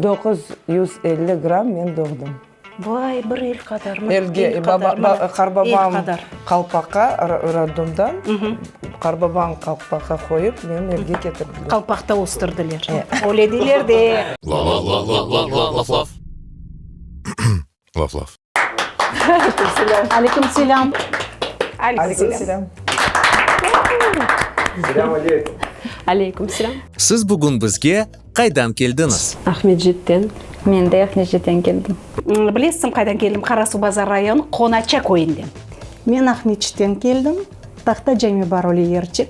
950 gramm men doğdım. Vay, bir el qadar, mına, Elge, el qadar, mına, el qarbabam qadar. qalpaqqa, roddomdan, qarbabam qalpaqqa qoyıp, meni elge ketirdiler. Qalpaqta östürdiler. Öyle deyler de. Laf laf. Laf laf. Aleyküm selâm. Aleyküm selâm. Selâm aleyküm. Aleyküm selâm. Siz bugün bizge qaydan keldiñiz? Aqmescitten. Men de Aqmescitten keldim. Bilesiñmi qaydan keldim? Qarasuvbazar rayonı Qonaça köyünden. Men Aqmescitten keldim. Tahta cami bar öyle yerçik.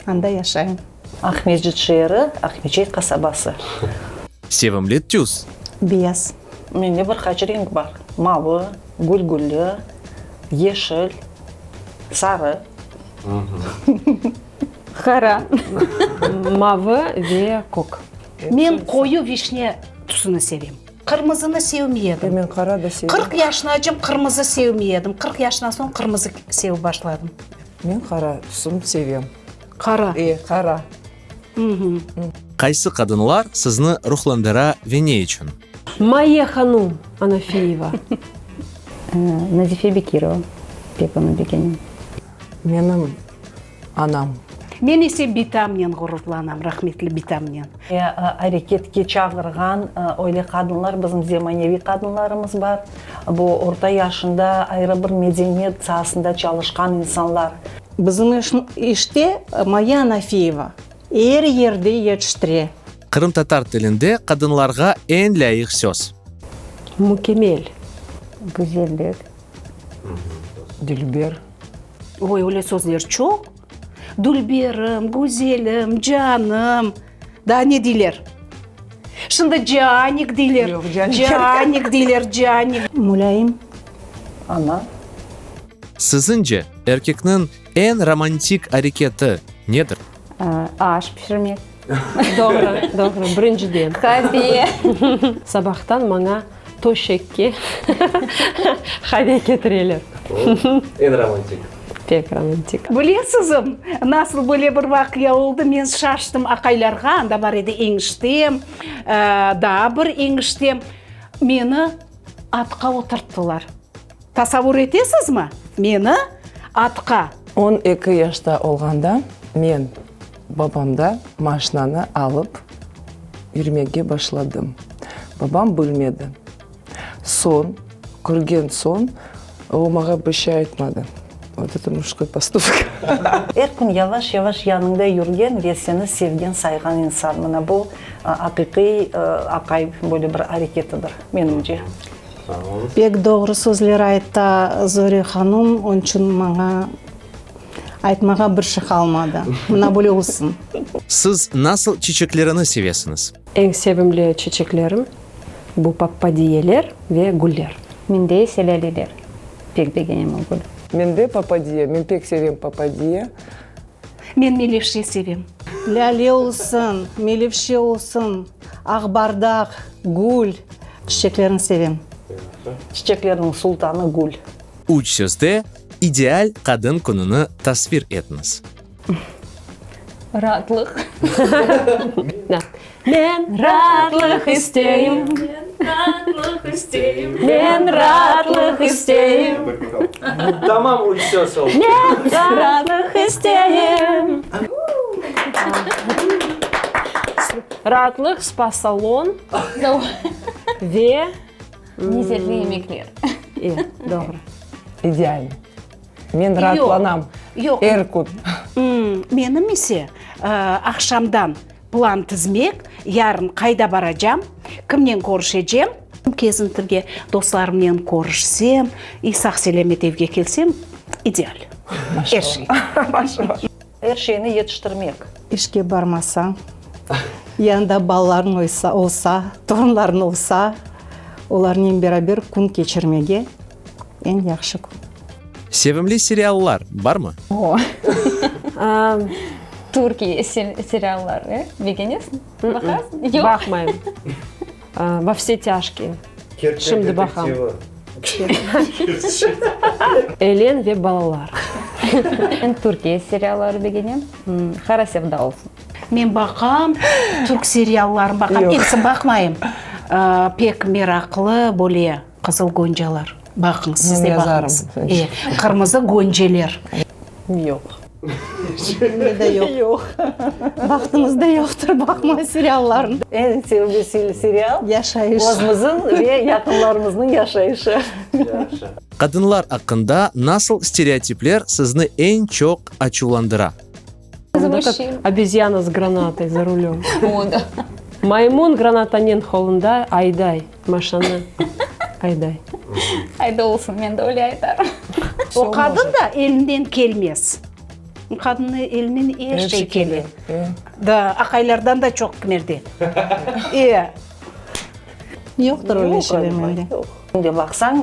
Anda yaşayım. Aqmescit şeeri, Aqmeçet qasabası. Sevimli tüs. Beyaz. Mende bir qaç renk bar, mavı, gülgülli, yeşil, sarı. Qara. Mavı ve kök. Men qoyu vişne tüsüni sevem. Qırmızını sevmey edim. Men qara da sevem. 40 yaşınacım qırmızı sevmey edim. 40 yaşından soñ qırmızı sevip başladım. Men qara tüsün sevem. Qara. E, qara. Qaysı qadınlar sizni ruhlandıra ve ne içün? Maye hanum Anafiyeva. Nazife Bekirova, pek onı begenem. Menim anam. Men ise bitamnen ğururlanam, rahmetli bitamnen. Areketke çağırğan öyle qadınlar, bizim zemaneviy qadınlarımız bar. Bu orta yaşında ayrı bir medeniyet saasında çalışqan insanlar. Bizim işte Maya Anafiyeva er yerde yetiştire. Qırımtatar tilinde qadınlarğa eñ lâyıq söz. Mükemmel. Güzellik. Dülber. Oy, öyle sözler çoq. Dülberim, güzelim, canım. Daa ne deyler? Şimdi canik deyler. Yoq, canik. Canik deyler, canik. Mulâyim. Ana. Siziñce, erkekniñ eñ romantik areketi nedir? Aş pişirmek. Doğru, doğru, birinciden. Qave. Sabahtan maña töşekke qave ketireler. Eñ romantik. Pek romantik. Bilesizmi, nasıl böyle bir vaqia oldı, men şaştım aqaylarğa, anda bar edi eñiştem, daa bir eñiştem, meni atqa oturttılar. Tasavur etesizmi, meni atqa. 12 yaşta olğanda men babamda maşnanı alıp yürmege başladım. Babam bilmedi. Soñ, körgen soñ, o maña bir şey aytmadı. Vot eto mujskoy postupok. Er kün yavaş-yavaş yanıñda yürgen ve seni sevgen-sayğan insan. Mına bu aqiqiy aqay böyle bir areketidir, menimce. Pek doğru sözler ayta Zore hanum, onıñ içün maña aytmağa bir şey qalmadı. Mına böyle olsun. Siz nasıl çiçeklerini sevesiñiz? Eñ sevimli çiçeklerim, bu pappadiyeler ve güller. Mende ise lâleler. Pek begenem o gül. Mende papadiye, men pek sevem papadiye. Men melevşe sevem. Lâle olsun, melevşe olsun, aqbardaq, gül. Çiçeklerni sevem. Çiçeklerniñ sultanı gül. Üç sözde ideal qadın kününi tasvir etiñiz. Raatlıq. Men raatlıq isteyim. Men raatlıq isteyim. Tamam üç söz oldı. Men raatlıq isteyim. Raatlıq, spa-salon ve Lezzetli yemekler. E, doğru. İdeal. Men raatlanam Yoq. er kün. Menim ise aqşamdan plan tizmek, yarın qayda baracam, kimnen körüşecem. Kezintige dostlarımnen körüşsem, i sağ-selâmet evge kelsem, ideal. Er şey. Er şeyni yetiştirmek. İşke barmasañ, yanında balalarıñ olsa, torunlarıñ olsa, olarnen beraber kün keçirmege eñ yahşı kün. Sevimli seriallar barmı? O. Türkiye serialları begenesiñ? Baqasıñ? Yoq. Baqmayım. Vo vse tâjkiye. Şimdi baqam. Elen ve balalar. Men Türkiye serialları begenem. Qara sevda olsun. Men baqam, türk seriallarını baqam, episini baqmayım. Pek meraqlı böyle Qızıl goncalar. Baqıñız, siz de baqıñız. E, Qırmızı gönceler. Yoq. Mende de yoq. Yoq. Vaqtımız da yoqtır baqma seriallarnı. Eñ sevimli serial Yaşayış. Özümizniñ ve yaqınlarımıznıñ yaşayışı. Yahşı. Qadınlar aqqında nasıl stereotipler sizni eñ çoq açuvlandıra? Obezyana s granatay za rulem. Maymun granatanen qolunda ayday maşanı, ayday. Ayda olsun, men de öyle aytarım. O qadın da elinden kelmez. Qadınnıñ elinden er şey kele. Da, aqaylardan da çoq kimerde. E. Yoqtır öyle şeyler mende. Şimdi baqsañ,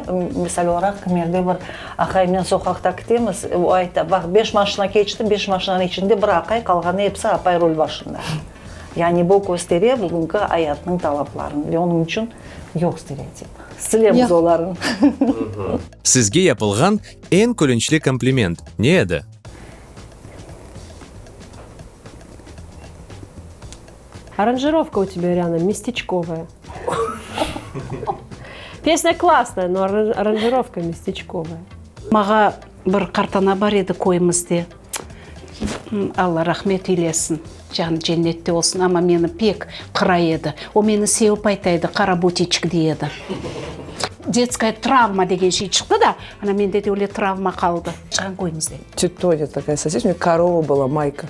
misal olaraq, kimerde bir aqayımnen soqaqta kitemiz, o ayta, baq, beş maşina keçti, beş maşinanıñ içinde bir aqay, qalğanı episi apay rul başında. Yani bu köstere bugünki ayatnıñ talaplarını ve onıñ içün yoq stereotip. Silemiz olarnı. Sizge yapılğan eñ külünçli kompliment ne edi? Aranjirovka u tebya, Riana, mestečkovaya. Pesnâ klassnaya, no aranjirovka mestečkovaya. Mağa bir qartana bar edi köyümizde, Alla rahmet eylesin, canı cennette olsun, amma meni pek qıra edi. O meni sevip ayta edi, qara böteçik dey edi. Detskaya travma degen şey çıqtı da, ana mende de öyle travma qaldı. Çıqan köyümizde. Tüt Tonya takaya sosisma, u neyo korova была, Mayka.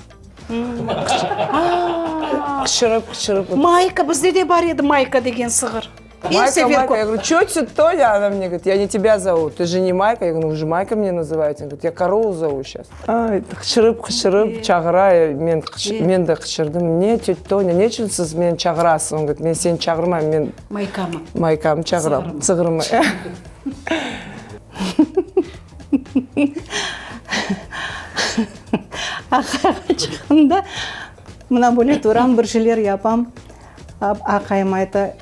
Qıçırıp, qıçırıp. Mayka, bizde de bar edi Mayka degen sığır. Mayka, Mayka, ya govorю, ço tüt Тоня? Ona mne govorit, ya ne tebya zovu, tı je ne Mayka. Ya govorю, nu vı je Mayka mne nazıvaete. Ona govorit, ya korovu zovu şas. Ay, qıçırıp, qıçırıp çağıra, men, men de qıçırdım, ne tüt Tonya, neçün siz meni çağırasız? On govorit, men seni çağırmayım, men Maykamı. Maykamı çağıram, sığırımı. Aqayğa çıqqanda, mına böyle turam, bir şeyler yapam. Aqayım ayta,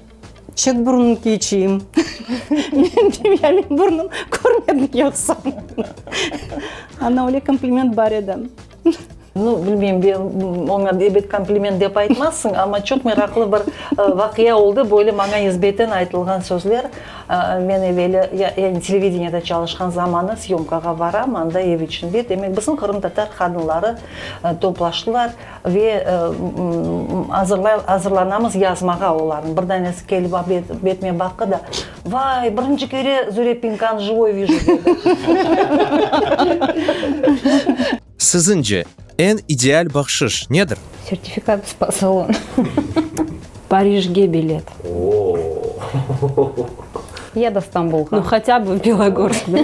Çek burnunı keçeyim. Men deyim, ya men burnum körmedim yoqsa. Ana öyle kompliment bar edi. Nu, bilmeyim, ben oña ebet kompliment dep aytmazsıñ, amma çoq meraqlı bir vaqia oldı. Böyle maña nisbeten aytılğan sözler. Men eveli, yani televideniyede çalışqan zamanı syomkağa baram, anda ev içinde, demek, bizim qırımtatar qadınları toplaştılar ve azırlay, azırlanamız yazmağa olarnı. Bir danesi kelip betime baqtı da, Vay, birinci kere Zure Pinkanı živoy vijü, dedi. Siziñce, eñ ideal bahşış nedir? Sertifikat spa-salon. Parijge bilet. Ya da Stambulğa. Nu, hatâ bı Belogorsk, da?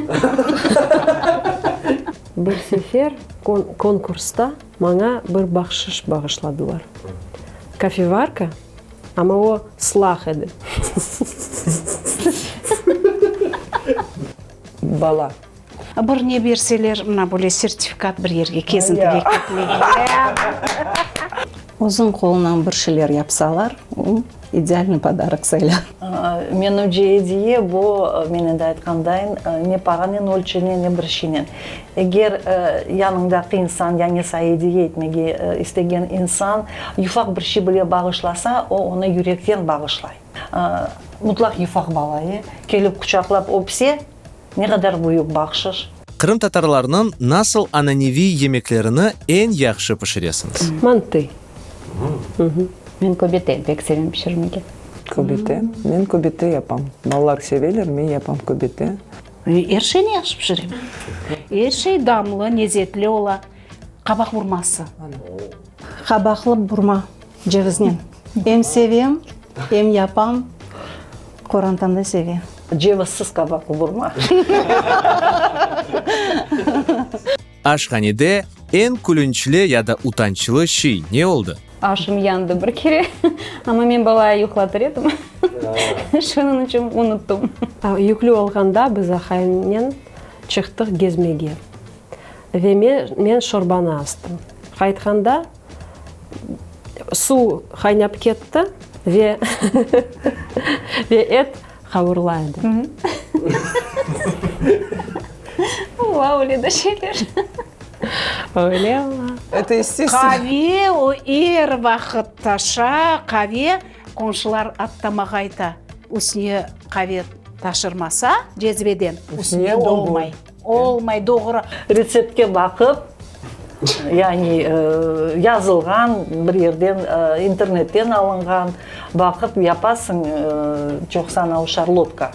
Bir sefer konkursta maña bir bahşış bağışladılar. Kofevarka, amma o sılaq edi. Bala. Bir ne berseler, mına böyle sertifikat bir yerge kezintige ketmege. Özüñ qoluñnan bir şeyler yapsalar, o, idealnıy podarok sayıla. Menimce ediye bu, men endi aytqandayın, ne paranen ölçene, ne bir şeynen. Eger yanıñdaki insan, yani saña ediye etmege istegen insan yufaq bir şey bile bağışlasa, o, onı yürekten bağışlay. Mutlaq yufaq bala, e, kelip quçaqlap öpse, Ne qadar büyük bahşış! Qırımtatarlarnıñ nasıl ananeviy yemeklerini eñ yahşı pişiresiñiz? Mantı. Men köbete pek sevem pişirmege. Köbete? Men köbete yapam. Balalar seveler, men yapam köbete. Er şeyni yahşı pişirem. Er şey damlı, lezetli ola. Qabaq burması. Qabaqlı burma ceviznen. Em sevem, em yapam, qorantam da seve. Cevizsiz qabaqlı burma. Aşhanede eñ külünçli ya da utançlı şey ne oldı? Aşım yandı bir kere, amma men balayı yuqlatır edim, şunıñ içün unuttım. Yüklü olğanda biz aqayımnen çıqtıq gezmege. Ve men şorbanı astım. Qaytqanda suv qaynap ketti ve ve et qavurıla edi. Ola, öyle de şeyler. Öyle ola. Eto estestvenno. Qave o er vaqıt taşa, qave, qonşular atta mağa ayta, Üsniye qave taşırmasa cezveden, Üsniye olmay. Olmay, doğru. Retseptke baqıp, yani yazılğan, bir yerden, internetten alınğan, baqıp yapasıñ, çoqsa anavı şarlotka.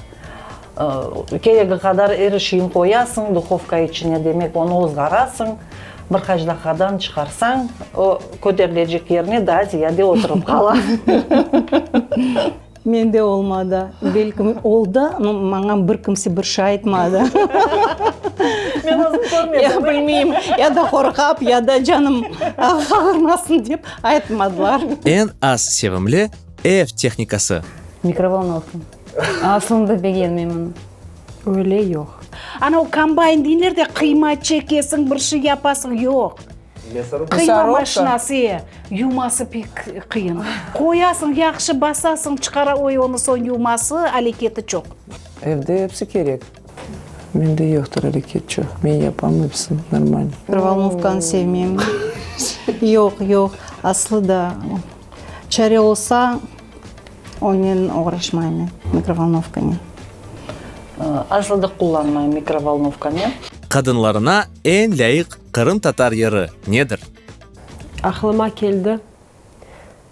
Keregi qadar er şeyin qoyasıñ duhovka içine, demek, onı ozğarasıñ, bir qaç daqiqadan çıqarsañ, o köterilecek yerine daa ziyade oturıp qala. Mende olmadı. Belkim oldı, no maña bir kimse bir şey aytmadı. Men özüm körmedim. Ya bilmeyim, ya da qorqap, ya da canım ağırmasın dep aytmadılar. Eñ az sevimli ev tehnikası. Mikrovolnovka. Aslında begenmeyim onı. Öyle yoq. Ana o kombayn deyler de, qıyma çekesiñ, bir şey yapasıñ, yoq. Qıyma maşinası, e, yuvması pek qıyın. Qoyasıñ, yahşı basasıñ, çıqara, oy, onı soñ yuvması, aleketi çoq. Evde episi kerek. Mende yoqtır areket çoq. Men yapam episini normal. Mikrovolnovkanı sevmeyim. Yoq, yoq, aslı da çare olsa, onen oğraşmayım men, mikrovolnovkanen. Aslı da qullanmayım mikrovolnovkanen. Qadınlarına eñ lâyıq qırımtatar yırı nedir? Aqlıma keldi.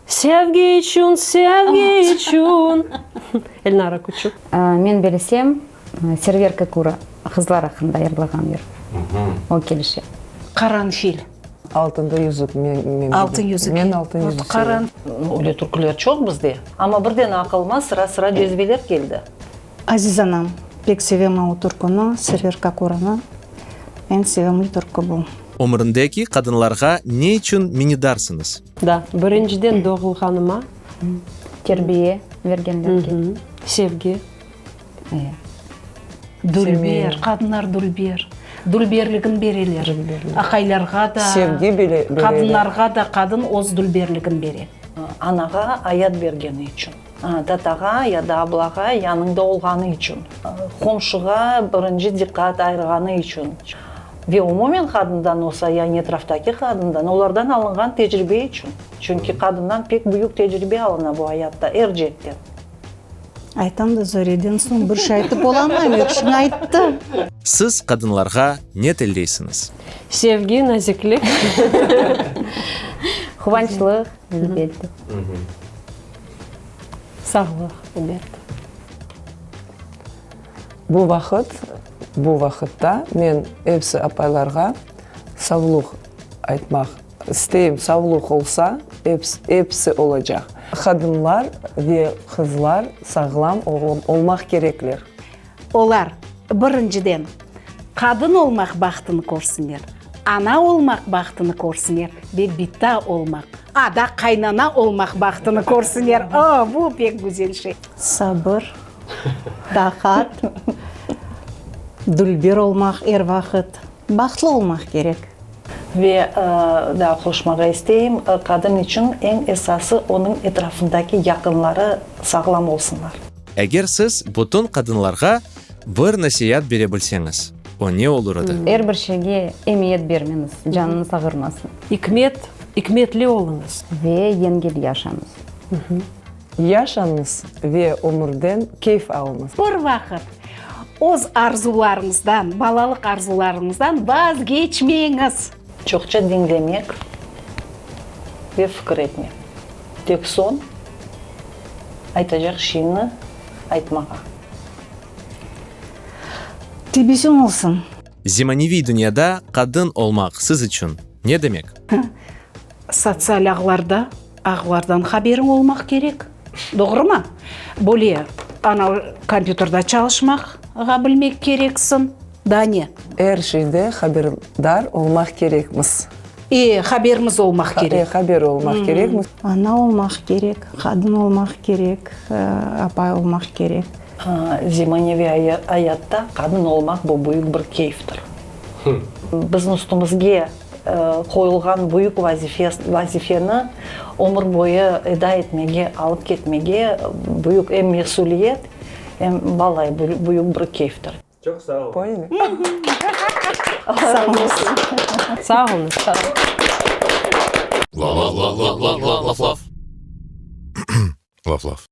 Sevgi içün, sevgi içün. Elnara Küçük. Men bilsem, Server Kakura qızlar aqqında yırlağan yır. O kelişe. Qaranfil. Altında yüzük men men Altın yüzük. Men altın yüzük sevem. Öyle türküler çoq bizde. Amma birden aqılıma sıra-sıra cezveler keldi. Aziz anam, pek sevem o türküni, Server Kakuranı. Eñ sevimli türkü bu. Ömründeki qadınlarğa ne içün minnetdarsıñız? Da, birinciden doğulğanıma. Terbiye bergenlerge. Sevgi. Dülber, qadınlar dülber. Dülberligin bereler. Aqaylarğa da, Sevgi bile bereler. qadınlarğa da qadın öz dülberligin bere. Anağa ayat bergeni içün. Tatağa ya da ablağa yanıñda olğanı içün. Qomşuğa birinci diqqat ayırğanı içün. Ve umumen qadından olsa, yani etraftaki qadından, olardan alınğan tecribe içün. Çünki qadından pek büyük tecribe alına bu ayatta, er cetten. Aytam da Zoreden soñ bir şey aytıp olamayım, epsini ayttı. Siz qadınlarğa ne telleysiñiz? Sevgi, naziklik. Quvançlıq, elbette. Sağlıq, elbette. Bu vaqıt, bu vaqıtta men episi apaylarğa savluq aytmaq isteyim. Savluq olsa, episi olacaq. Qadınlar ve qızlar sağlam olmaq kerekler. Olar, birinciden, qadın olmaq bahtını körsinler, ana olmaq bahtını körsinler ve bita olmaq, a da qaynana olmaq bahtını körsinler. O, bu pek güzel şey. Sabır, taqat, dülber olmaq er vaqıt, bahtlı olmaq kerek. Ve daa qoşmağa isteyim, qadın içün eñ esası onıñ etrafındaki yaqınları sağlam olsunlar. Eger siz bütün qadınlarğa bir nasiat bere bilseñiz, o ne olur edi? Er bir şeyge emiyet bermeñiz, canıñız ağırmasın. İkmet, ikmetli oluñız. Ve yengil yaşañız. Yaşañız ve ömürden keyf alıñız. Bir vaqıt öz arzularıñızdan, balalıq arzularıñızdan vazgeçmeñiz. Çoqça diñlemek ve fikir etmek. Tek soñ aytacaq şeyni aytmağa. Tebessüm olsun. Zemaneviy dünyada qadın olmaq siz içün ne demek? Sotsial ağlarda, ağlardan haberiñ olmaq kerek, doğrumı? Böyle, ana, kompyuterde çalışmağa bilmek kereksiñ, daa ne? Er şeyde haberdar olmaq kerekmiz. E, haberimiz olmaq kerek. E, haber olmaq kerekmiz. Ana olmaq kerek, qadın olmaq kerek, apay olmaq kerek. Zemaneviy ayatta qadın olmaq bu büyük bir keyftir. Bizim üstümizge qoyulğan büyük vazifeni ömür boyu eda etmege, alıp ketmege büyük em mesüliyet, em, vallahi, büyük bir keyftir. Çoq sağ ol. Поняли? Sağ oluñız. Sağ oluñız. Laf laf. Laf laf.